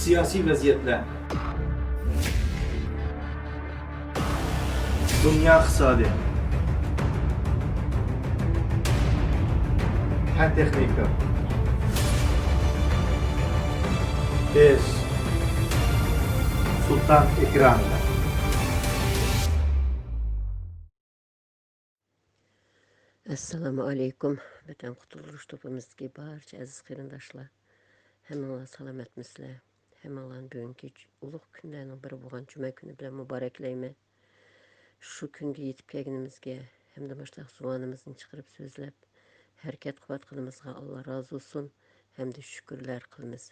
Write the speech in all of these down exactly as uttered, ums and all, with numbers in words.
سىياسىي ۋەزىيەتلەر، دۇنيا ئىقتىسادى، پەن تېخنىكا، بىز سۇلتان ئېكرانىدا. ئەسسالامۇ ئەلەيكۇم، ۋەتەن قۇتۇلدۇرۇش توپىمىزدىكى بارچە ئەزىز قېرىنداشلار، ھەممىڭلار سالامەتمىسىلەر؟ ھەممىڭلارنى بۈگۈنكى ئۇلۇغ كۈنلەرنىڭ بىرى بولغان جۈمە كۈنى بىلەن مۇبارەكلەيمەن. شۇ كۈنگە يېتىپ كەلگىنىمىزگە ھەمدە مۇشۇنداق زۇۋانىمىزنى چىقىرىپ سۆزلەپ، ھەرىكەت قىلىۋاتقىنىمىزغا ئاللا رازى بولسۇن ھەمدە شۈكۈرلەر قىلىمىز.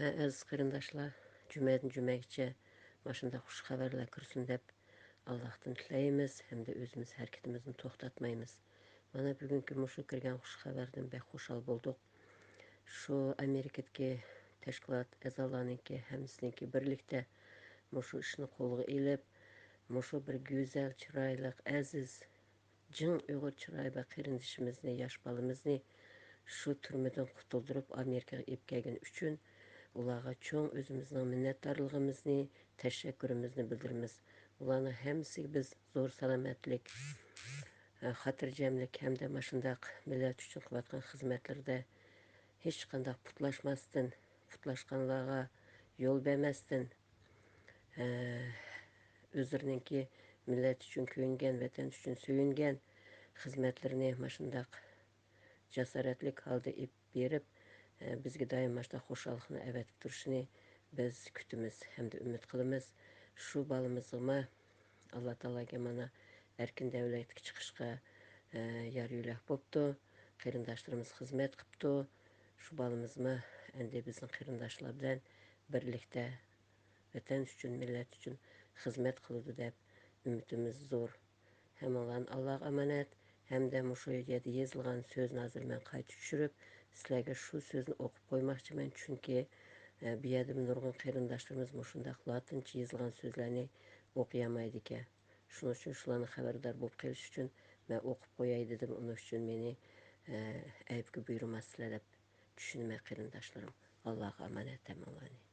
ھە، ئەزىز قېرىنداشلار، جۈمەدىن جۈمەگىچە ماشۇنداق خۇش خەۋەرلەر كىرسۇن دەپ، ئاللاھتىن تىلەيمىز ھەمدە ئۆزىمىز ھەرىكىتىمىزنى توختاتمايمىز. مانا بۈگۈنكى مۇشۇ كىرگەن خۇش خەۋەردىن بەك خۇشال بولدۇق. شۇ ئامېرىكىدىكى تەشكىلات ئەزالارنىڭكى ھەممىسىنىڭكى بىرلىكتە مۇشۇ ئىشنى قولغا ئېلىپ، مۇشۇ بىر گۈزەل، چىرايلىق، ئەزىز، جىڭ ئۇيغۇر چىرايى بار قېرىندىشىمىزنى، ياش بالىمىزنى شۇ تۈرمىدىن قۇتۇلدۇرۇپ ئامېرىكىغا ئېلىپ كەلگىنى ئۈچۈن ئۇلارغا چوڭ ئۆزىمىزنىڭ مىننەتدارلىقىمىزنى، تەشەككۈرىمىزنى بىلدۈرىمىز. ئۇلارنىڭ ھەممىسىگە بىز زور سالامەتلىك، خاتىرجەملىك ھەمدە ماشۇنداق مىللەت ئۈچۈن قىلىۋاتقان خىزمەتلىرىدە ھېچقانداق پۇتلاشماستىن، پۇتلاشقانلارغا يول بەرمەستىن، ئۆزلىرىنىڭكى مىللەت ئۈچۈن كۆيۈنگەن، ۋەتەن ئۈچۈن سۆيۈنگەن خىزمەتلىرىنى ماشۇنداق جاسارەتلىك ھالدا ئېلىپ بېرىپ، بىزگە دائىم ماشۇنداق خۇشاللىقنى ئەۋەتىپ تۇرۇشىنى بىز كۈتىمىز ھەمدە ئۈمىد قىلىمىز. شۇ بالىمىزغىمۇ ئاللا تائالاگە مانا ئەركىن دەۋلەتكە چىقىشقا يار يۆلەك بوپتۇ. قېرىنداشلىرىمىز خىزمەت قىپتۇ. شۇ بالىمىزمۇ ئەمدى بىزنىڭ قېرىنداشلار بىلەن بىرلىكتە ۋەتەن ئۈچۈن، مىللەت ئۈچۈن خىزمەت قىلىدۇ دەپ ئۈمىدىمىز زور. ھەممىڭلارنى ئاللاغا ئامانەت ھەمدە مۇشۇ يەردە يېزىلغان سۆزنى ھازىر مەن قايتا چۈشۈرۈپ، سىلەرگە شۇ سۆزنى ئوقۇپ قويماقچىمەن، چۈنكى، ئە، بۇ يەردىمۇ نۇرغۇن قېرىنداشلىرىمىز مۇشۇنداق لاتىنچە يېزىلغان سۆزلەرنى ئوقۇيالمايدىكەن. شۇنىڭ ئۈچۈن شۇلارنى خەۋەردار بولۇپ قېلىش ئۈچۈن مەن ئوقۇپ قوياي دېدىم. ئۇنىڭ ئۈچۈن مېنى، ئە، ئەيىبكە بۇيرۇماسسىلەر دەپ چۈشىنىمەن، قېرىنداشلىرىم. ئاللاغا ئامانەت ھەممىڭلارنى.